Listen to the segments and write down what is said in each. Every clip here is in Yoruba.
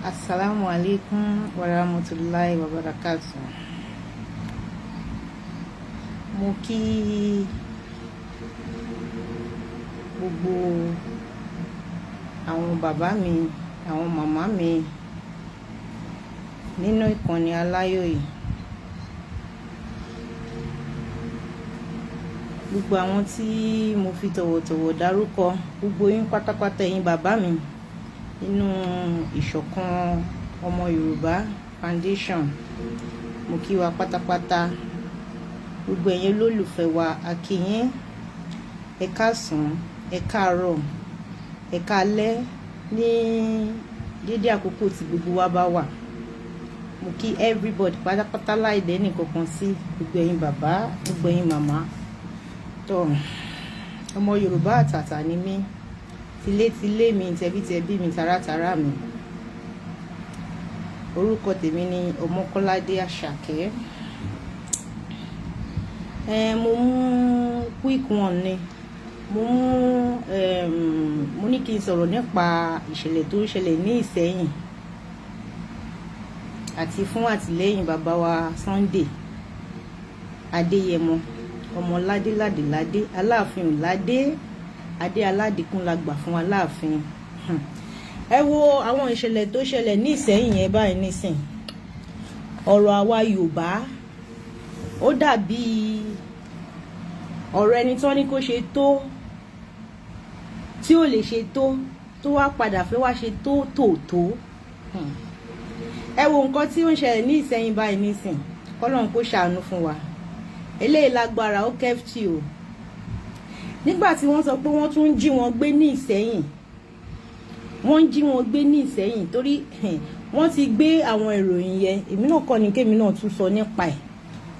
Assalamu alaikum warahmatullahi wabarakatuh. Mo kí gbogbo àwọn bàbá mi, àwọn màmá mi nínú ìkànnì aláyọ̀ yìí. Gbogbo àwọn tí mo fi tọ̀wọ̀tọ̀wọ̀ dárúkọ, gbogbo yín pátápátá, ẹ̀yin bàbá mi nínú Ìṣọ̀kan Ọmọ Yorùbá Foundation, mo kí wa pátápátá. Gbogbo ẹ̀yin olólùfẹ́ wa, a kí yín. Ẹ káàsán, ẹ káàárọ̀, ẹ káalẹ́ ní dédé àkókò tí gbogbo wa bá wà. Mo kí everybody pátápátá láì dẹ́nì kankan sí, gbogbo ẹ̀yin bàbá, gbogbo ẹ̀yin màmá. Tó ọmọ Yorùbá àtàtà ni mí, tilétilé mi, tẹbítẹbí mi, tarátará mi. Orúkọ tèmi ni Ọmọkọ́ládé Àṣàkẹ́. Mo mú quick one ni. Mo ní kí n sọ̀rọ̀ nípa ìṣẹ̀lẹ̀ tó ń ṣẹlẹ̀ ní Ìsẹ́yìn àti fún àtìlẹ́yìn bàbá wa Sunday Adéyẹmọ, ọmọ ládé ládé ládé, Aláàfin ládé adé aládìkún la gbà fún Aláàfin. Ẹ wo àwọn ìṣẹ̀lẹ̀ tó ṣẹlẹ̀ ní Ìsẹ́yìn yẹn báyìí nísìn. Ọ̀rọ̀ àwa Yorùbá, ó dàbí ọ̀rọ̀ ẹni tó ní kó ṣe tó tí ò lè ṣe tó, tó wá padà fẹ́ wá ṣe tó tòótó. Ẹ wo nǹkan tí ó ń ṣẹlẹ̀ ní Ìsẹ́yìn báyìí nísìn, kọ́lọ́run kó ṣàánú fún wa. Eléyìí lágbára, ó kẹ́fìtì o. Nígbà tí wọ́n sọ pé wọ́n tún ń jí wọn gbé ní Ìsẹ́yìn, wọ́n ń jí wọn gbé ní Ìsẹ́yìn torí wọ́n ti gbé àwọn ìròyìn yẹn. Èmi náà kọ́ ni kémi náà tún sọ nípa ẹ̀,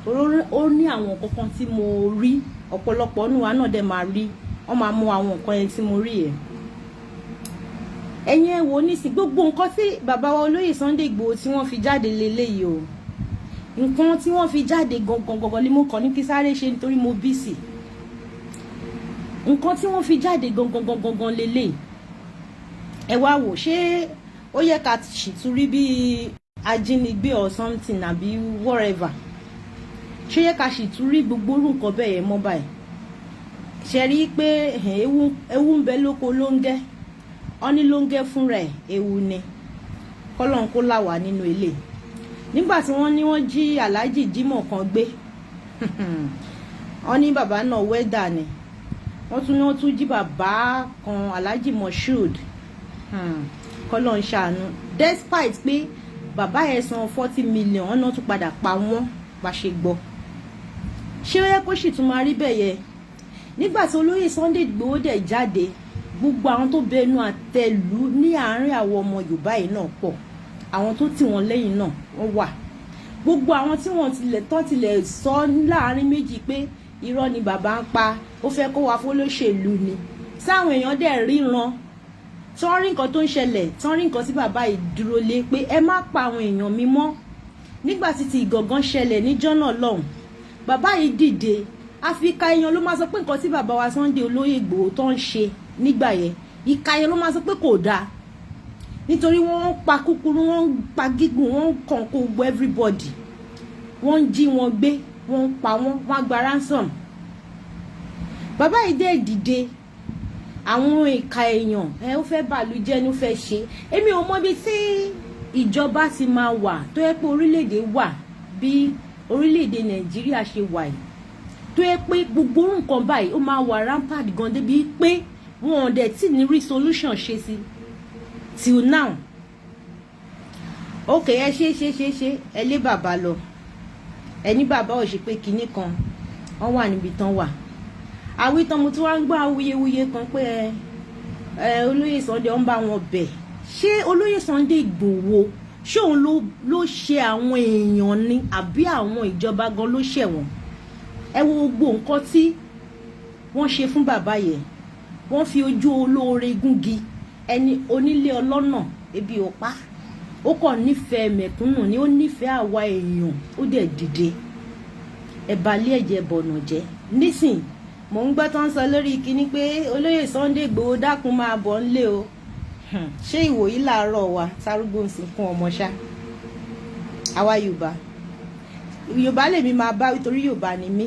torí ó ní àwọn kankan tí mo rí. Ọ̀pọ̀lọpọ̀ nínú wa náà dẹ̀ máa rí, wọ́n máa mú àwọn nǹkan yẹn tí mo rí yẹn. Ẹ̀yin ẹ wò nísìn, gbogbo nǹkan tí bàbá wa olóyè Sunday Igboho tí wọ́n fi jáde leléyìí o. Nǹkan tí wọ́n fi jáde gangan gangan ni mo kàn ní kí sáré ṣe nítorí mo busy. Nǹkan tí wọ́n fi jáde gangan gangan gangan leléyìí. Ẹ wá wò, ṣé ó yẹ ká sì tún rí bí ajínigbé or something àbí whatever? Ṣé yẹ ká sì tún rí gbogbo orú nǹkan bẹ́ẹ̀ yẹn mọ́ báyìí? Ṣe rí i pé ewu ń bẹ lóko lóńgẹ́? Wọ́n ní lóńgẹ́ fúnra ẹ̀ ewu ni. Kọ́lọ́n kó là wá nínú ilé. Nígbà tí wọ́n ní wọ́n jí Alhaji Jimoh kan gbé, wọ́n ní bàbá náà wẹ́dà ni. Wọ́n tún ní wọ́n tún jí bàbá kan, Alhaji Moshood. Kọ́lọ́n ṣàánú. Despite pé bàbá yẹn san 40 million, wọ́n náà tún padà pa wọ́n bá ṣe gbọ́. Ṣé ó yẹ kó sì tún máa rí bẹ́ẹ̀ yẹ? Nígbà tí olóyè Sunday Igboho dẹ̀ jáde, gbogbo àwọn tó bẹnu àtẹ́lù ní àárín àwọn ọmọ Yorùbá yìí náà pọ̀. Àwọn tó tì wọ́n lẹ́yìn náà wọ́n wà. Gbogbo àwọn tí wọ́n tilẹ̀ tán tilẹ̀ sọ láàárín méjì pé irọ́ ni bàbá ń pa, ó fẹ́ kó wa fọlọ́ṣèlú ni. Sáwọn èèyàn dẹ̀ ríran, tí wọ́n rí nǹkan tó ń ṣẹlẹ̀, tí wọ́n rí nǹkan tí bàbá yìí dúró lé pé ẹ má pa àwọn èèyàn mi mọ́. Nígbà tí ti Ìgàngán ṣẹlẹ̀ níjọ́ náà lọ́hùn, bàbá yìí dìde. Àfikà èèyàn ló máa sọ pé nǹkan tí bàbá wa Sunday olóyè Ìgbòho tó ń ṣe nígbà yẹn, ìka yẹn ló máa sọ pé kò dáa, nítorí wọ́n ń pa kúkúrú, wọ́n ń pa gígùn, wọ́n ń kàn kó gbogbo everybody, wọ́n ń jí wọn gbé, wọ́n ń pa wọ́n, wọ́n á gba ransom. Bàbá yìí dẹ̀ dìde. Àwọn ìka èèyàn ẹ, ó fẹ́ bàlújẹ́ ní ó fẹ́ ṣe. Èmi ò mọ ibi tí ìjọba ti máa wà tó yẹ pé orílẹ̀-èdè wà bí orílẹ̀-èdè Nàìjíríà ṣe wà yìí, tó yẹ pé gbogbo nǹkan báyìí ó máa wà rampant gan débi pé wọn ò dẹ̀ tí ní rí solution ṣe sí till now. Ok, ẹ ṣe ṣe ṣe ṣe, ẹ lé bàbá lọ, ẹ ní bàbá ò ṣe pé kinní kan, wọ́n wà níbi tán wà. Àwítán mo tún wá ń gbọ́ awuyewuye kan pé ẹ olóyè Sunday ń bá wọn bẹ̀. Ṣé olóyè Sunday Igboho, ṣé òun ló ṣe àwọn èèyàn ni, àbí àwọn ìjọba gan ló ṣẹ̀ wọ́n? Ẹ wo gbogbo nǹkan tí wọ́n ṣe fún bàbá yẹn. Wọ́n fi ojú olóore gúngi. Ẹni onílé ọlọ́nà ebi ò pa, ó kàn nífẹ̀ẹ́ mẹ̀kúnnù ni, ó nífẹ̀ẹ́ àwa èèyàn, ó dẹ̀ dìde. Ẹ̀bàlẹ́ ẹ̀jẹ̀ bọ̀nà jẹ́. Nísìn mò ń gbọ́ tó ń sọ lórí kinní pé olóyè Sunday Igboho, dákun, máa bọ̀ ńlé o. Ṣé ìwòyí làárọ̀ wa tárúgbó ń sunkún ọmọ ṣá? Àwa Yorùbá, Yorùbá lèmi máa bá, nítorí Yorùbá ni mí,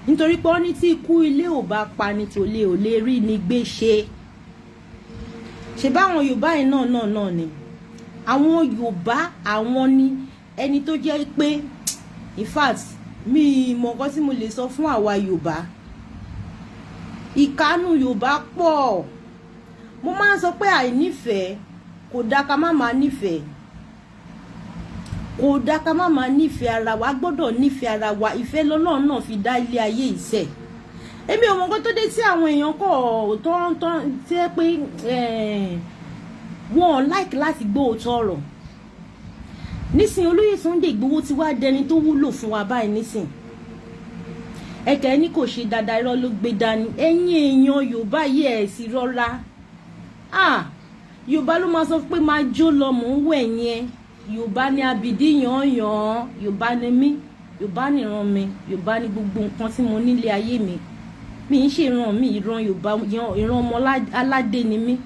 nítorí pé wọ́n ní tí ikú ilé ò bá pa ni tòlé ò lè rí ni gbé ṣe. Ṣe báwọn Yorùbá yìí náà ni àwọn Yorùbá, àwọn ni ẹni tó jẹ́ pé, in fact, mi mọ̀ nǹkan tí mo lè sọ fún àwa Yorùbá. Ìkánú Yorùbá pọ̀. Mo máa ń sọ pé àìnífẹ̀ẹ́ kò dáa, ká má máa nífẹ̀ẹ́ kò dáa, ká má máa nífẹ̀ẹ́ ara wa. A gbọ́dọ̀ nífẹ̀ẹ́ ara wa. Ìfẹ́ lọ́lọ́run náà fi dá ilé ayé ìṣẹ́. Èmi ò mọ̀ nǹkan tó dé tí àwọn èèyàn kọ̀ tó ń tó tí ẹ pé wọn ò like láti gbọ́ òótọ́ ọ̀rọ̀. Nísìnyí, olóyè Sunday Igboho ti wá dẹni tó wúlò fún wa báyìí. Nísìn ẹkẹ ní kò ṣe dáadáa, irọ́ ló gbé dání. Ẹ̀yin èèyàn Yorùbá yìí, ẹ̀ sì rọra. Ah, Yorùbá ló máa sọ pé máa jó lọ, mò ń wẹ̀ yẹn. Yorùbá ní abìdí yàn-án. Yorùbá ni mí, Yorùbá nìran mi, Yorùbá ní gbogbo nǹkan tí mo nílé ayé mi. Mi ń ṣe ìran mi, ìran Yorùbá, ìran ọmọ aládé ni mí.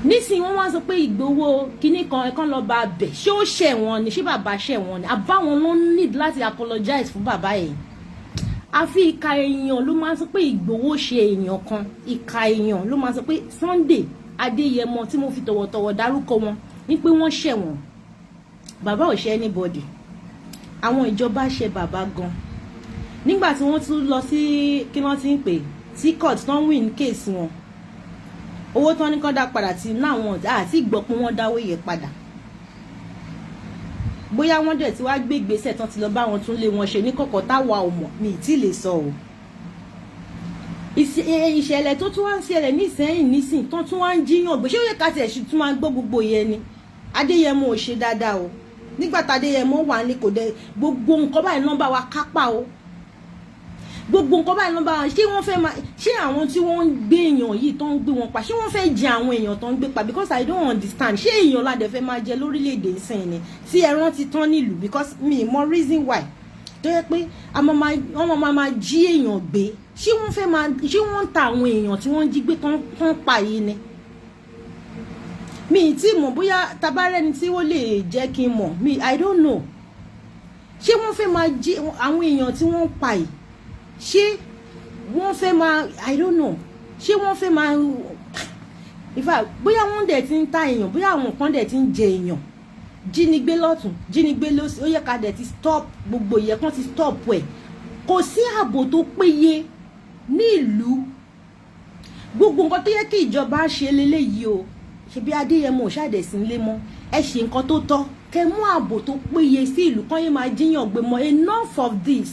Nísìnyí, wọ́n wá sọ pé Ìgbòho kinní kan, ẹ̀kan lọ bá bẹ̀. Ṣé ó ṣẹ̀ wọ́n ni? Ṣé bàbá ṣẹ̀ wọ́n ni? Àbáwọn ló need láti apologize fún bàbá yẹn. Àfi ìka èèyàn ló máa sọ pé Ìgbòho ṣe èèyàn kan. Ìka èèyàn ló máa sọ pé Sunday Adéyẹmọ, tí mo fi tọ̀wọ̀tọ̀wọ̀ dárúkọ wọn, ní pé wọ́n ṣẹ̀ wọ́n. Bàbá ò ṣe anybody. Àwọn ìjọba ṣe bàbá gan. Nígbà tí wọ́n tún lọ sí, kí wọ́n ti ń pè, tí court tán win case wọn, owó tán ní kán dá padà tí náà, àti gbọ́ pé wọ́n dáwó yẹn padà. Bóyá wọ́n dẹ̀ tí wàá gbé ìgbésẹ̀ tán, ti lọ bá wọn tún lé wọn ṣe ní kọ̀kọ̀ táwa ò mọ̀, mi ì tí lè sọ o. Ìṣẹ̀lẹ̀ tó tún wá ń ṣẹlẹ̀ nísẹ́yìn nísìn tán tún wá ń jíyàn gbé, ṣé ó yẹ ká tiẹ̀ sì tún máa gbọ́ gbogbo yẹn ni? Adéyẹmọ ò ṣe dáadáa o. Nígbà tá Adéyẹmọ wà ní, kò dé gbogbo nǹkan báyìí nọ́mbà wa kápá o. Gbogbo nǹkan báyìí nọ́mbà wa. Ṣé wọ́n fẹ́ máa ṣé àwọn tí wọ́n ń gbé èèyàn yìí, tó ń gbé wọn pa, ṣé wọ́n fẹ́ jẹ àwọn èèyàn tó ń gbé pa? Because I don't understand. Ṣé èèyàn ládẹ fẹ́ máa jẹ lórílẹ̀‐èdè ìsìn ni tí ẹran ti tán nílùú? Because mi mọ reason why tó yẹ pé wọ́n máa jí èèyàn gbé. Ṣé wọ́n fẹ́ máa, ṣé wọ́n ń ta àwọn èèyàn tí wọ́n ń jí gbé tán pa yìí ni? Mi ì tí mọ̀ bóyá tabarẹ́ni tí ó lè jẹ́ kí n mọ̀ mi. I don't know. Ṣé wọ́n fẹ́ máa jí àwọn èèyàn tí wọ́n ń pa yìí? Ṣé wọ́n fẹ́ máa, I don't know, ṣé wọ́n fẹ́ máa, in fact, bóyá wọ́n dẹ̀ ti ń ta èèyàn, bóyá àwọn kan dẹ̀ ti ń jẹ èèyàn, jínigbé lọ́tún, jínigbé lọ́sì. Ó yẹ ká dẹ̀ ti stop gbogbo ìyẹn, kan ti stop ẹ̀. Kò sí ààbò tó péye ní ìlú. Gbogbo nǹkan tó yẹ kí ìjọba ṣe leléyìí o. Ṣebí Adéyẹmọ ò ṣàdẹ̀ sí nílé mọ́. Ẹ ṣe nǹkan tó tọ́, kẹ́ mú ààbò tó péye sí ìlú, kán yé máa jíyàn gbé mọ́. Enough of this.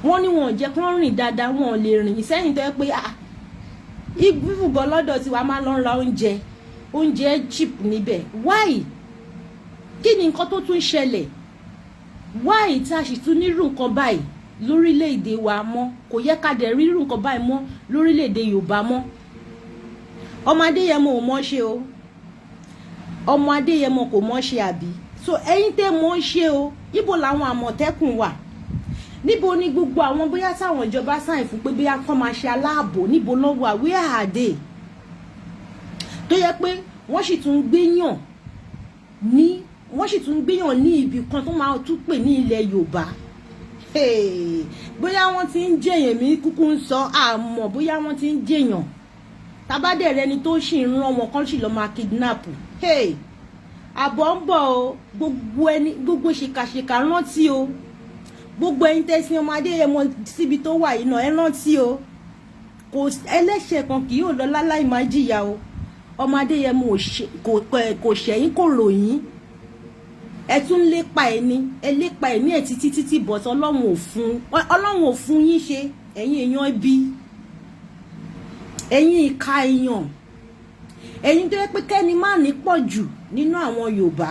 Wọ́n ní wọn ò jẹ́ kán rìn dáadáa, wọn ò lè rìn. Ìsẹ́yìn tó yẹ pé, ah, ibùbọ̀ lọ́dọ̀ tiwa máa lọ ra oúnjẹ, oúnjẹ cheap níbẹ̀. Why? Kí ni nǹkan tó tún ṣẹlẹ̀? Why tí a sì tún nírú nǹkan báyìí lórílẹ̀‐èdè wa mọ́? Kò yẹ ká dẹ̀ rírú nǹkan báyìí mọ́ lórílẹ̀‐èdè Yorùbá mọ́. Ọmọ Adéyẹmọ ò mọ̀ ṣe o. Ọmọ Adéyẹmọ kò mọ̀ ṣe, àbí? So ẹ̀yin tẹ́ mọ̀ ṣe o, ibo làwọn Àmọ̀tẹ́kùn wà? Níbo ni gbogbo àwọn, bóyá táwọn ìjọba sáyìn fún pé bóyá kọ́ máa ṣe aláàbò, níbo ló wà? Where are they? Tó yẹ pé wọ́n sì tún gbéyàn ní ibì kan tó máa tún pè ní ilẹ̀ Yorùbá. Bóyá wọ́n ti ń jẹyàn, mí kúkú ń sọ àmọ́ bóyá wọ́n ti ń jẹyàn, tabadẹ̀rẹ̀ ẹni tó sì ń rán wọn kán sì lọ́ọ́ máa kidnap. Àbọ̀ ń bọ̀ o. Gbogbo ẹni, gbogbo ṣìkàṣìkà, rántí o. Gbogbo ẹni tẹ́sí ọmọ Adéyẹmọ síbi tó wà yìí náà, ẹ rántí o. Kò ẹlẹ́ṣẹ̀ kan kì yóò lọ láláì máa jìyà o. Ọmọ Adéyẹmọ kò ṣẹ̀yìn, kò ròyìn. Ẹ tún lépa ẹni, ẹ lépa ẹ̀mí ẹ̀ títí títí, but Ọlọ́run ò fún yín ṣe. Ẹ̀yin èèyàn ibi, ẹ̀yin ìka èèyàn, ẹ̀yin tó yẹ pé kẹ́ni má ní pọ̀ jù nínú àwọn Yorùbá,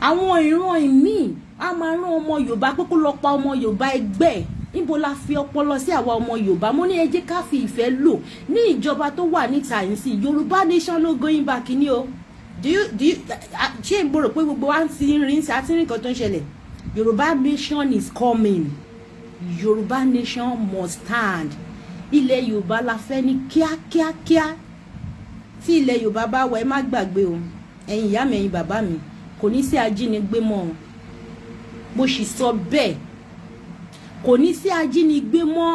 àwọn ìran ìmíì á máa rán ọmọ Yorùbá pé kó lọ pa ọmọ Yorùbá ẹgbẹ́ ẹ̀. Níbo la fi ọpọlọ sí, àwa ọmọ Yorùbá? Mo ní ẹ jẹ́ ká fi ìfẹ́ lò ní ìjọba tó wà níta yìí sí. Yorùbá nation no going back ni o. Do you ṣé n gbọ́dọ̀ pé gbogbo wa ti ń rìn sí àti nǹkan tó ń ṣẹlẹ̀? Yorùbá nation is coming. Yorùbá nation must stand. Ilẹ̀ Yorùbá la fẹ́ ní kíákíákíá. Tí ilẹ̀ Yorùbá bá wà, ẹ má gbàgbé o, ẹ̀yin ìyá mi, ẹ̀yin bàbá mi, kò ní sí ajínigbé mọ́ o. Mo sì sọ bẹ́ẹ̀, kò ní sí ajínigbé mọ́.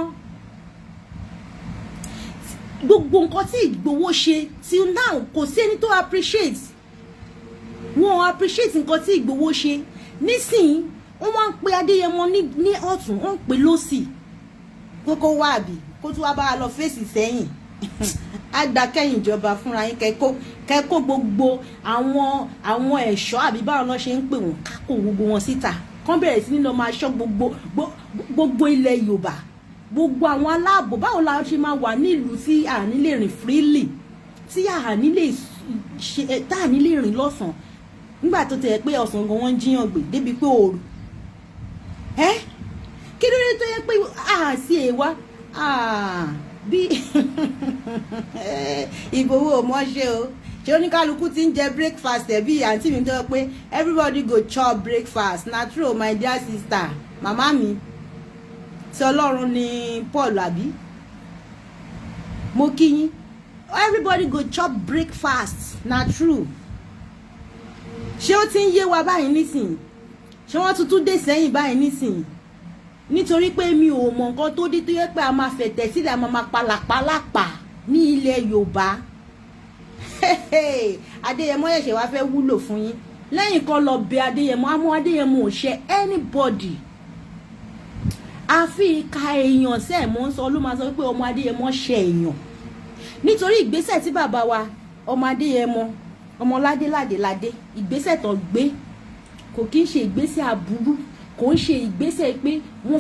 Gbogbo nǹkan tí Ìgbòho ṣe till now, kò sí ẹni tó appreciate. Wọn appreciate nǹkan tí Ìgbòho ṣe. Nísìnyí, wọ́n wá ń pe Adéyẹmọ ní ọ̀tún, wọ́n ń pè lọ́sì pé kó wá, àbí kó tún wá bá a lọ fèsì sẹ́yìn. Àgbàkẹ́yìn ìjọba fúnra yín, kẹ́kọ́ gbogbo àwọn ẹ̀ṣọ́, àbí báwọn náà ṣe ń pè wọ́n, kákò gbogbo wọn síta, kán bẹ̀rẹ̀ sí ní lọ máa ṣọ́ gbogbo ilẹ̀ Yorùbá, gbogbo àwọn aláàbò. Báwo la ṣe máa wà nílùú tí à ní lè rìn freely, tí à ní lè ṣe, tá à ní lè rìn lọ́sàn-án, nígbà tó tẹ̀ pé ọ̀sán gan wọ́n ń jíyàn gbé débi pé òru ẹ́? Kí ló dé tó yẹ pé àti èèwà bí Ìgbòho ò mọ̀ ṣe o? Ṣé oníkálukú ti ń jẹ breakfast ẹ̀ bí àǹtí mi tó yẹ pé everybody go chop breakfast? Na true, my dear sister, màmá mi tí Ọlọ́run ní Paul, àbí mo kí yín. Everybody go chop breakfast, na true. Ṣé ó ti ń yé wa báyìí nísìnyí? Ṣé wọ́n tuntun dé sẹ́yìn báyìí nísìnyí? Nítorí pé mi ò mọ nǹkan tó dé tó yẹ pé a máa fẹ̀tẹ̀ sílẹ̀, a máa máa palàpalàpà ní ilẹ̀ Yorùbá. Adéyẹmọ ṣẹ̀ṣẹ̀ wá fẹ́ wúlò fún yín lẹ́yìn kan lọ bẹ Adéyẹmọ. Àmọ́ Adéyẹmọ ò ṣe anybody, àfi ìka èèyàn sẹ́ẹ̀ mọ́ ń sọ ló máa sọ pé ọmọ Adéyẹmọ ṣe èèyàn, nítorí ìgbésẹ̀ tí bàbá wa ọmọ Adéyẹmọ, ọmọládé ládéládé, ìgbésẹ̀ tó gbé kò kí ń ṣe ìgbésẹ̀ aburú, kò ń ṣe ìgbésẹ̀ pé wọ́n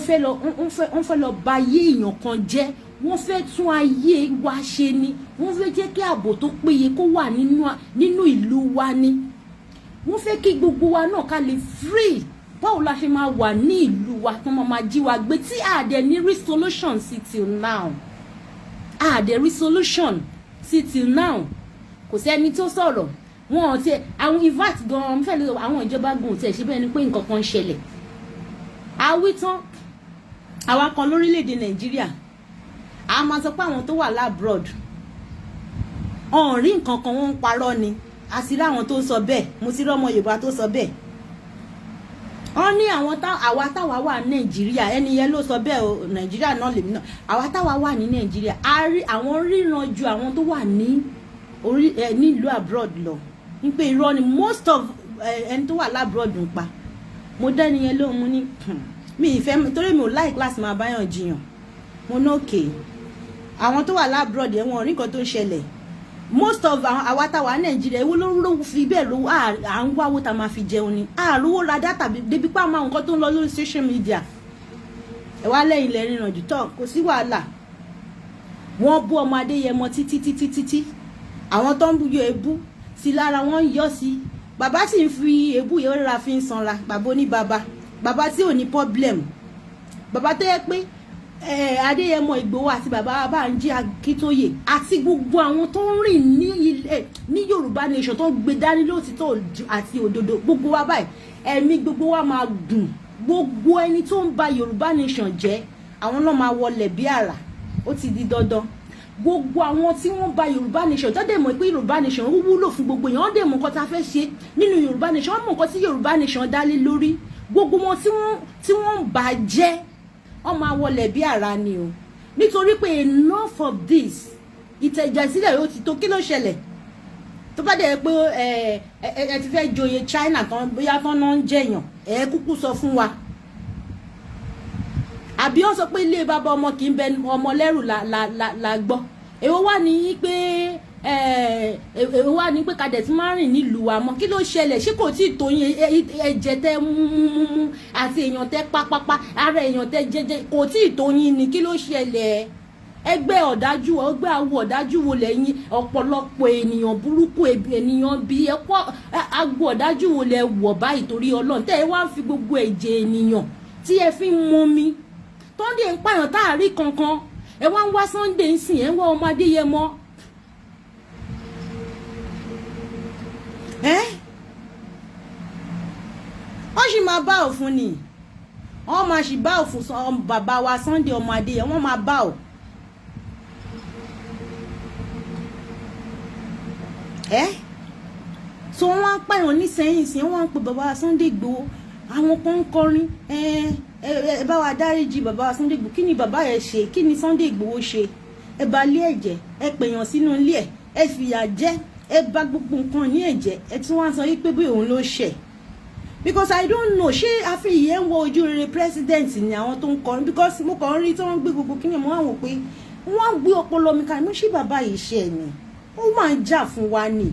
fẹ́ lọ bà ayé èèyàn kan jẹ́. Wọ́n fẹ́ tún ayé wa ṣe ni. Wọ́n fẹ́ jẹ́ kí ààbò tó péye kó wà nínú ìlú wa ni. Wọ́n fẹ́ kí gbogbo wa náà ká lè free. Báwo la ṣe máa wà ní ìlú wa tó máa máa jí wa gbé, tí a dẹ̀ ní rí solution sí till now? A dẹ̀ rí solution sí till now. Kò sẹ́ni tó sọ̀rọ̀. Wọn ò tiẹ̀ àwọn, in fact gan fẹ́ lè àwọn ìjọba gan ò tiẹ̀ ṣe bẹ́ẹ̀ ni pé nǹkan kan ń ṣẹlẹ̀. Àwí tán, àwa kan lórílẹ̀‐èdè Nàìjíríà, a máa sọ pé àwọn tó wà l'abroad ọ̀n rí nǹkan kan, wọ́n ń parọ́ ni. A sì rí àwọn tó sọ bẹ́ẹ̀. Mo ti rí ọmọ Yorùbá tó sọ bẹ́ẹ̀. Wọ́n ní àwọn àwa táwa wà ní Nàìjíríà, ẹni yẹn ló sọ bẹ́ẹ̀ o. Nàìjíríà náà lèmi náà. Àwa táwa wà ní Nàìjíríà, a rí àwọn ríran ju àwọn tó wà ní orí ẹ nílùú abroad lọ, ní pé irọ́ ni most of ẹni tó wà l'abroad ń pa. Mo dá ẹni yẹn lóhùn, mo ní mi ìfẹ́, torí mi ò like láti máa báyàn jiyàn. Mo ní okay, àwọn tó wà l'abroad yẹn, wọn ò rí nǹkan tó ń ṣẹlẹ̀. Most of àwa táwa Nàìjíríà, èwo ló ń rówó fi bẹ́ẹ̀ lówó? À ń wáwó tá a máa fi jẹun ni. Àrówó ra data débi pé àmọ́ nǹkan tó ń lọ lórí social media. Ẹ wá lẹ́yìn lẹ́rìn ìrànjú tán, kò sí wàhálà. Wọ́n bú ọmọ Adéyẹmọ títí títí títí. Àwọn tó ń yọ ebú sí lára, wọ́n ń yọ sí. Bàbá sì ń fi ebú yẹn rárá fi ń sanra. Bàbá oní bàbá, bàbá tí ò ní problem, bàbá tó yẹ pé Adéyẹmọ Ìgbòho àti bàbá Bánjí Akíntóyè àti gbogbo àwọn tó ń rìn ní ilẹ̀ ní Yorùbá Nation, tó ń gbé dání lótìtọ́ àti òdodo, gbogbo wa báyìí, ẹ̀mí gbogbo wa máa gùn. Gbogbo ẹni tó ń ba Yorùbá Nation jẹ́, àwọn náà máa wọlẹ̀ bí àrà. Ó ti di dandan. Gbogbo àwọn tí wọ́n ba Yorùbá Nation, tó dẹ̀ mọ̀ pé Yorùbá Nation ó wúlò fún gbogbo èèyàn, wọ́n dẹ̀ mọ̀ nǹkan tá a fẹ́ ṣe nínú Yorùbá Nation, wọ́n mọ̀ nǹkan tí Yorùbá Nation dá lé lórí, gbogbo wọn tí wọ́n ń bà jẹ́, wọ́n máa wọlẹ̀ bí àrà ni o, nítorí pé enough of this. Ìtẹ̀jẹ̀sílẹ̀ yóò ti tó. Kí ló ṣẹlẹ̀ tó bá dẹ̀ pé ẹ ẹ ẹ ti fẹ́ joyè China tán, bóyá tán náà ń jẹ̀yàn, ẹ kúkú sọ fún wa. Àbí wọ́n sọ pé ilé bàbá ọmọ kì í bẹ ọmọ lẹ́rù la gbọ́. Èwo wà ní pé èwo wà ní pé kadẹ̀ tí máa rìn nílùú wa mọ́? Kí ló ṣẹlẹ̀? Ṣé kò tí ì tó yín? Ẹ̀jẹ̀ tẹ mú mú mú mú àti èèyàn tẹ pápápá ara èèyàn tẹ jẹjẹ, kò tí ì tó yín ni? Kí ló ṣẹlẹ̀? Ẹgbẹ́ ọ̀dájú, ẹgbẹ́ awo ọ̀dájú wo lẹ́yìn? Ọ̀pọ̀lọpọ̀ ènìyàn burúkú, ènìyàn bíi ẹ̀pọ̀, agbo ọ̀dájú wo lẹ wọ̀ báyìí? Torí Ọlọ́run, tẹ́ ẹ wá ń fi gbogbo ẹ̀jẹ̀ ènìyàn tí ẹ fi ń mumi tó ń dé ń pààyàn tá a rí kankan, ẹ wá ń wá Sunday ń sìn, ẹ ń wá ọmọ Adéyẹmọ. Ẹ wọ́n sì máa bá òfin ni, wọ́n máa sì bá òfin. Bàbá wa Sunday ọmọ Adéyẹmọ, wọ́n máa bá ò. Ẹ́ so wọ́n wá ń pààyàn nísẹ̀yìn sí, wọ́n wá ń pe bàbá Sunday Igboho. Àwọn kan ń kọrin, ẹ ẹ bá wa dáríjì bàbá Sunday Igboho. Kí ni bàbá yẹn ṣe? Kí ni Sunday Igboho ṣe? Ẹ bà ilé ẹ̀jẹ̀, ẹ pèèyàn sínú ilé ẹ̀, ẹ fìyà jẹ, ẹ bà gbogbo nǹkan ní ẹ̀jẹ̀. Ẹ tún wá sọ yí pé bí òun ló ṣẹ̀, because I don't know, ṣé àfihàn ń wọ ojú rere president ni àwọn tó ń kọrin? Because mo kàn ń rí tí wọ́n ń gbé gbogbo kí ni, mo wá wò pé wọ́n á gbé ọpọlọ mi kalẹ̀, mo ṣé bàbá yìí ṣe ni ó máa ń jà fún wa ni.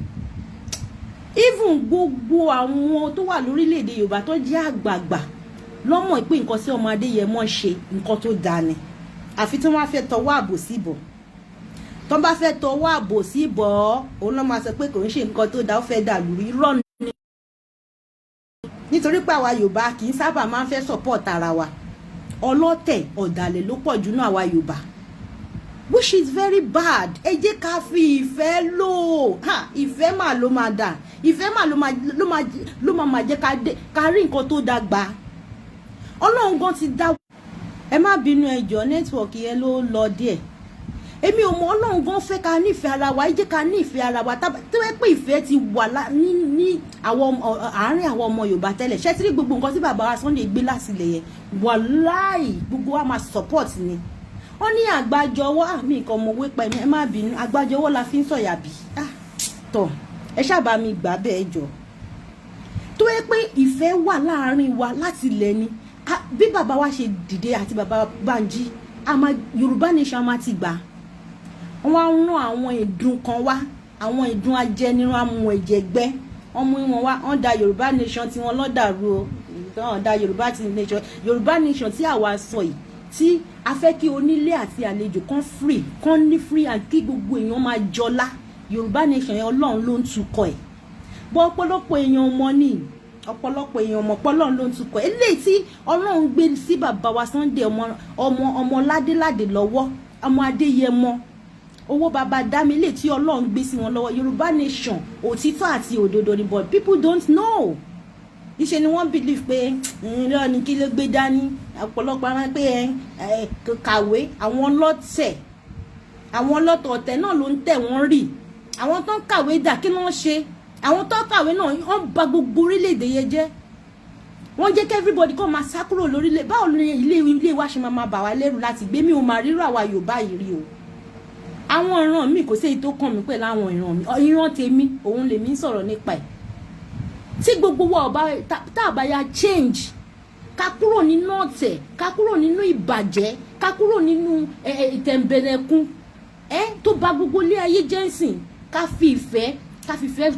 Even gbogbo àwọn tó wà lórílẹ̀‐èdè Yorùbá tó jẹ́ àgbààgbà lọ́mọ̀ pé nǹkan tí ọmọ Adéyẹmọ ṣe, nǹkan tó dáa ni. Àfi tí wọ́n á fẹ́ tọwọ́ àbòsí bọ̀, tó bá fẹ́ tọwọ́ àbòsí bọ̀, òun náà máa sọ pé kò ń ṣe nǹkan tó dáa, ó fẹ́ dà lórí. Irọ́ ni, nítorí pé àwa Yorùbá kì í sábà máa ń fẹ́ support ara wa. Ọlọ́tẹ̀, ọ̀dàlẹ̀ ló pọ̀ jù náà àwa Yorùbá, which is very bad. Ẹ jẹ́ ká fi ìfẹ́ lò. Ha, ìfẹ́ mà ló máa dà, ìfẹ́ mà ló máa jẹ́ ká dé ká rí nǹkan tó dá gbà. Ọlọ́run gan ti dá. Ẹ má bínú, ẹ jọ̀ọ́, network yẹn ló lọ díẹ̀. Èmi ò mọ, Ọlọ́run gan fẹ́ ká nífẹ̀ẹ́ ara wa. Ẹ jẹ́ ká nífẹ̀ẹ́ ara wa. Tó yẹ pé ìfẹ́ ti wà ní àwọn àárín àwọn ọmọ Yorùbá tẹ́lẹ̀, ṣé tí rí gbogbo nǹkan tí bàbá wa Sunday gbé lásìlẹ̀ yẹn, wàláì, gbogbo wa máa support ni. Wọ́n ní àgbájọwọ́ àmì nǹkan ọmọwé pa ẹ̀mí, ẹ má bínú, àgbájọwọ́ la fi ń sọ̀yà bí tọ̀. Ẹ ṣáàbà mi gbà bẹ́ẹ̀ jọ. Tó yẹ pé ìfẹ́ wà láàárín wa láti ilẹ̀ ni, bí bàbá wa ṣe dìde àti bàbá Bánjí, Yorùbá nation a máa ti gbà. Wọ́n á rán àwọn ìdun kan wá, àwọn ìdun ajẹnirun, amú ẹ̀jẹ̀ gbẹ́, wọ́n mú wọn wá, wọ́n da Yorùbá nation tí wọ́n lọ́dàrú o. Wọ́n da Yorùbá ti nation, Yorùbá nation tí àwa sọ yìí, tí a fẹ́ kí onílé àti àlejò kan free, kan ní free and kí gbogbo èèyàn máa jọlá. Yorùbá nation yẹn, Ọlọ́run ló ń tukọ̀ ẹ̀ bọ́. Ọ̀pọ̀lọpọ̀ èèyàn mọ̀ ní, ọ̀pọ̀lọpọ̀ èèyàn mọ̀ pé Ọlọ́run ló ń tukọ̀. Eléyìí tí Ọlọ́run gbé sí bàbá wa Sunday ọmọ ládéládé lọ́wọ́, ọmọ Adéyẹmọ, owó bàbá dámi lè, tí Ọlọ́run gbé sí wọn lọ́wọ́, Yorùbá nation, òtítọ́ àti òdodo ni, but people don't know. Níṣe ni wọ́n believe pé irọ́ ni, kí ló gbé dání? Ọ̀pọ̀lọpọ̀ àwọn pé ẹ kàwé, àwọn ọlọ́tẹ̀, àwọn ọlọ́tọ̀ ọ̀tẹ̀ náà ló ń tẹ̀ wọ́n rì. Àwọn tó ń kàwé dà, kí ló ń ṣe? Àwọn tó ń kàwé náà, wọ́n bà gbogbo orílẹ̀-èdè yẹn jẹ́. Wọ́n jẹ́ kí everybody kọ́ máa sá kúrò lórílẹ̀. Báwo ni ilé ilé wa ṣe máa bà wá lẹ́rù láti gbé? Mi ò máa rírò àwa Yorùbá yìí rí o. Àwọn ìran mi, kò sí èyí tó kàn mí pẹ̀lú àwọn ìran mi. Ìran tèmi, òun lèmi ń sọ̀rọ̀ nípa ẹ̀. Tí gbogbo wa ọba tá a bá ya change, ká kúrò nínú ọ̀tẹ̀, ká kúrò nínú ìbàjẹ́, ká kúrò nínú ìtẹ̀m̀bẹ̀lẹ̀kun ẹ tó bà gbogbo ilé ayé jẹ́ ńsìn, ká fi ìfẹ́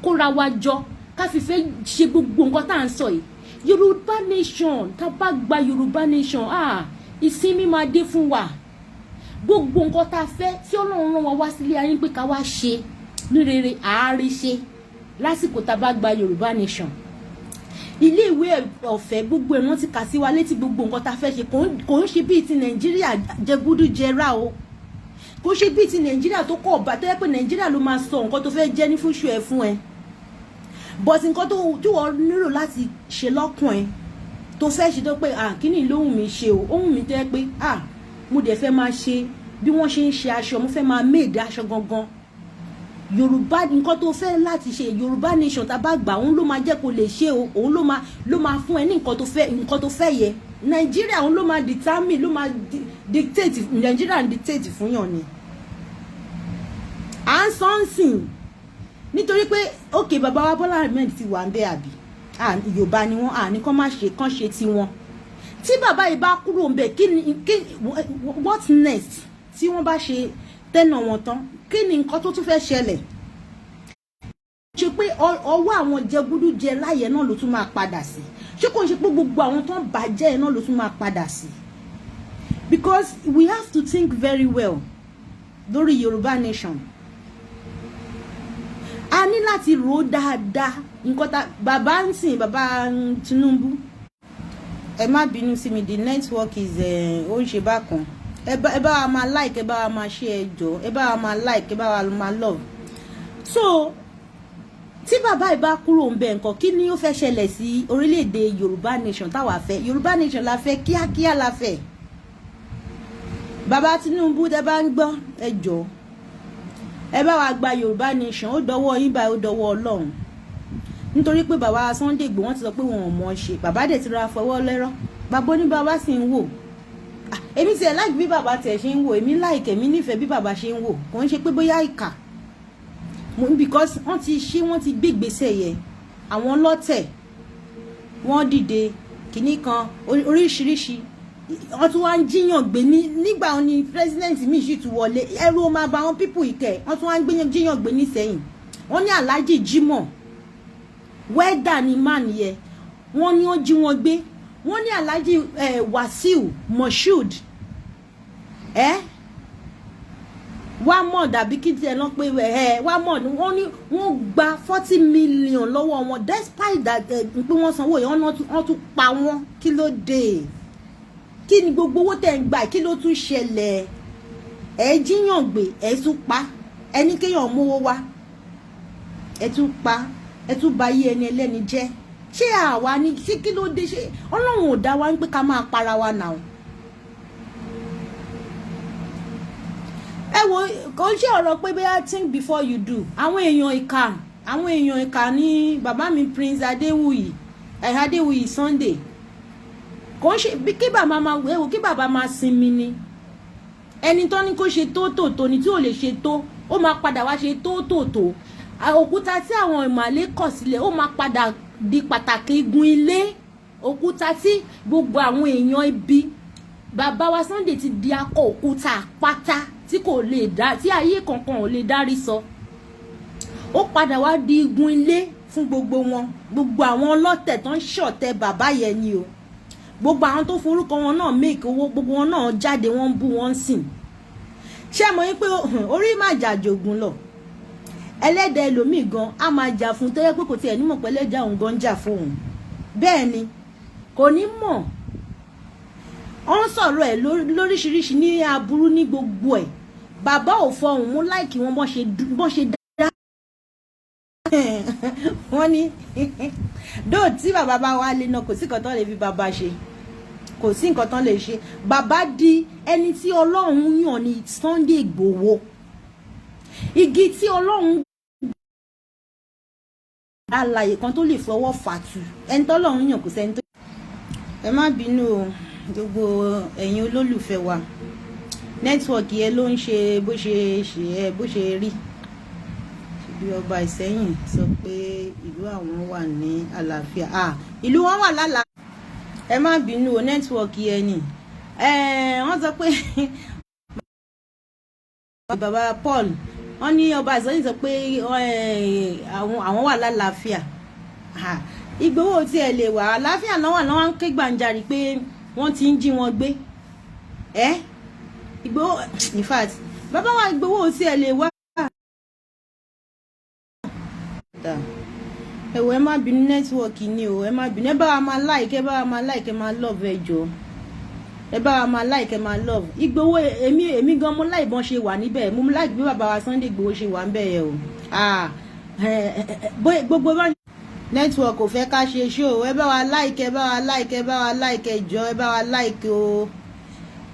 kóra wa jọ, ká fi ìfẹ́ ṣe gbogbo nǹkan tá à ń sọ yìí. Yorùbá nation, tá a bá gba Yorùbá nation, ah, ìsinmi máa dé fún wa. Gbogbo nǹkan tá a fẹ́, tí Ọlọ́run rán wa wá sílé ayé pé ká wá ṣe ní rere, àárí ṣe lásìkò tá a bá gba Yorùbá nation. Ilé ìwé ọ̀fẹ́, gbogbo ẹ̀ wọ́n ti kà sí wa létí. Gbogbo nǹkan tá a fẹ́ ṣe, kò ń ṣe bíi ti Nàìjíríà jẹgúdú jẹrá o. Kò ṣe bíi ti Nàìjíríà tó kọ̀ ọ̀bà, tó yẹ pé Nàìjíríà ló máa sọ nǹkan tó fẹ́ jẹ́ ní fúnṣu ẹ̀ fún ẹ. But nǹkan tó tí wọ́n nílò láti ṣe lọ́kùn ẹ, tó fẹ́ ṣe, tó pé, ah, kíní lóhùn mi ṣe o, ohun mi tó yẹ pé, ah, mo dẹ̀ fẹ́ máa ṣe bí wọ́n ṣe ń ṣe aṣọ, mo fẹ́ máa made aṣọ gangan. Yorùbá, nǹkan tó fẹ́ láti ṣe, Yorùbá nation tá a bá gbà, òun ló máa jẹ́ kó lè ṣe o. Òun ló máa fún ẹ ní nǹkan tó fẹ́ yẹ. Nàìjíríà, òun ló máa determine, ló máa dictate. Nàìjíríà ń dictate fún yàn ni. À ń sọ ń sìn nítorí pé, ok, bàbá wa Bọ́lá Ahmed ti wà ń bẹ́, àbí Yorùbá ni wọ́n, à ní kán má ṣe, kán ṣe tiwọn. Tí bàbá yìí bá kúrò ń bẹ̀, kí ni kí, what next? Tí wọ́n bá ṣe tẹ́nà wọn tán, kí ni nǹkan tó tún fẹ́ ṣẹlẹ̀? Ṣe pé ọwọ́ àwọn jẹgúdújẹ láyẹ̀ náà ló tún máa padà sí? Ṣé kò ń ṣe pé gbogbo àwọn tó ń bàjẹ́ náà ló tún máa padà sí? Because we have to think very well lórí Yorùbá nation. A ní láti rò ó dáadáa. Nǹkan tá bàbá ń sìn, bàbá Tinubu, ẹ má bínú sí mi, the network is, ó ń ṣe bákan. Ẹ bá wa máa like, ẹ bá wa máa share, ẹ jọ̀ọ́, ẹ bá wa máa like, ẹ bá wa máa love. So tí bàbá yìí bá kúrò ń bẹ nǹkan, kí ni ó fẹ́ ṣẹlẹ̀ sí orílẹ̀-èdè Yorùbá nation táwa fẹ́? Yorùbá nation la fẹ́, kíákíá la fẹ́. Bàbá Tinubu, tẹ́ bá ń gbọ́, ẹ jọ̀ọ́, Ẹ bá wa gba Yorùbá Nation. Ó dọwọ́ yín báyìí, ó dọwọ́ Ọlọ́run, nítorí pé bàbá Sunday Igboho, wọ́n ti sọ pé wọn ò mọ̀ ọ́ ṣe. Bàbá dẹ̀ ti ra fọwọ́ lẹ́rọ́. Bàbá oníbàbá sì ń wò. Èmi tiẹ̀ like bí bàbá tiẹ̀ ṣe ń wò. Èmi like, èmi nífẹ̀ẹ́ bí bàbá ṣe ń wò. Kò ń ṣe pé bóyá ìkà, because wọ́n ti ṣe, wọ́n ti gbé ìgbésẹ̀ yẹ. Àwọn ọlọ́tẹ̀ wọ́n dìde kìíní kan oríṣiríṣi, wọ́n tún wá ń jíyàn gbé ní nígbà wọn ni president mi sì tún wọlé. Ẹrú ó máa bá àwọn people ìkẹ́. Wọ́n tún wá ń gbé jíyàn gbé nísẹ̀yìn. Wọ́n ní Alhaji Jimoh, welder ni man yẹ, wọ́n ní ó jí wọn gbé. Wọ́n ní Alhaji Wasiu Moshood wá mọ̀ dàbí kí tiẹ̀ lọ pé wá mọ̀. Wọ́n ní wọ́n gba 40 million lọ́wọ́ wọn. Despite that pé wọ́n sanwó yẹn, wọ́n tún pa wọ́n. Kí ló dé? Kí ni gbogbo owó tẹ̀ ń gbà? Kí ló tún ṣẹlẹ̀? Ẹ jíyàn gbé, ẹ tún pa. Ẹni kéèyàn mówó wá, ẹ tún pa, ẹ tún bà ayé ẹni ẹlẹ́ni jẹ́. Ṣé àwa ni? Ṣé kí ló dé? Ṣé Ọlọ́run ò dá wa ń pé ká máa para wa nà o? Ẹ wo, kò ń ṣe ọ̀rọ̀ pé bóyá think before you do. Àwọn èèyàn ìkà, àwọn èèyàn ìkà ní bàbá mi Prince Adéwuyì ẹ̀ Adéwuyì Sunday. Kò ń ṣe kí bàbá máa wò, kí bàbá máa sinmi ni. Ẹni tó ní kó ṣe tó tòótó ni tí ò lè ṣe tó, ó máa padà wá ṣe tó tòótó. Òkúta tí àwọn ìmàlẹ́ kọ̀ sílẹ̀, ó máa padà di pàtàkì igun ilé. Òkúta tí gbogbo àwọn èèyàn ibi, bàbá wa Sunday ti di akọ òkúta pátá tí kò lè dá, tí ayé kankan ò lè dárí sọ. Ó padà wá di igun ilé fún gbogbo wọn. Gbogbo àwọn ọlọ́tẹ̀ tó ń ṣọ̀tẹ̀ bàbá yẹn ni o, gbogbo àwọn tó forúkọ wọn náà make owó, gbogbo wọn náà jáde, wọ́n ń bú, wọ́n ń sìn. Ṣé mo yín pé orí má jà jògùn lọ? Ẹlẹ́dàá ẹlòmíì gan á máa jà fún, tó yẹ pé kò tiẹ̀ nímọ̀ pé ẹlẹ́dàá òun gan ń jà fóun. Bẹ́ẹ̀ ni, kò ní mọ̀. Ó ń sọ̀rọ̀ ẹ̀ lóríṣiríṣi ní aburú ní gbogbo ẹ̀. Bàbá ò fọhùn mú like wọn bọ́n ṣe dá. Wọ́n ní dóò tí bàbá bá wá lé náà, kò sí nǹkan tán lè fi bàbá ṣe, kò sí nǹkan tán lè ṣe. Bàbá di ẹni tí Ọlọ́run yàn ní Sunday Igboho, igi tí Ọlọ́run alàyè kan tó lè fọwọ́ fàtú. Ẹni tọ́lọ́run yàn, kò sẹ́ni tó. Ẹ má bínú o, gbogbo ẹ̀yin olólùfẹ́ wa. Network yẹn ló ń ṣe bó ṣe ṣe ẹ bó ṣe rí. Bí ọba Ìsẹ́yìn sọ pé ìlú àwọn wà ní àlàáfíà, ah, ìlú wọn wà lálàá. Ẹ má bínú o, network yẹn ni. Wọ́n sọ pé bàbá Paul, wọ́n ní ọba Ìsẹ́yìn sọ pé àwọn wà lálàáfíà. Ìgbòho tí ẹ lè wà àlàáfíà náà wà náà, wọ́n ń ké gbàǹjarì pé wọ́n ti ń jí wọn gbé ẹ. Ìgbòho, in fact, bàbá wa Ìgbòho tí ẹ lè wá. Ẹ wò, ẹ má bínú, network ni o. Ẹ má bínú. Ẹ bá wa máa like, ẹ bá wa máa like, ẹ máa love. Ẹ jọ̀ọ́, ẹ bá wa máa like, ẹ máa love. Ìgbòho, èmi gan mo like bọ́n ṣe wà níbẹ̀. Mo like bí bàbá wa Sunday Ìgbòho ṣe wà níbẹ̀ yẹn o. Gbogbo bá network kò fẹ́ ká ṣe show. Ẹ bá wa like, ẹ bá wa like, ẹ bá wa like. Ẹ jọ̀ọ́, ẹ bá wa like o.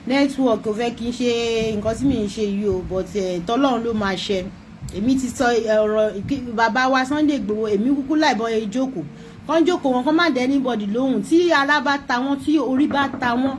Network kò fẹ́ kí n ṣe nǹkan tí mi ń ṣe yìí o, but tọ́lọ́run ló máa ṣe. Èmi ti sọ ọ̀rọ̀ bàbá wa Sunday Igboho. Èmi kúkú láìbọn ìjókòó kán jókòó wọn, kán má dẹ́ anybody lóhùn. Tí ara bá ta wọ́n, tí orí bá ta wọ́n.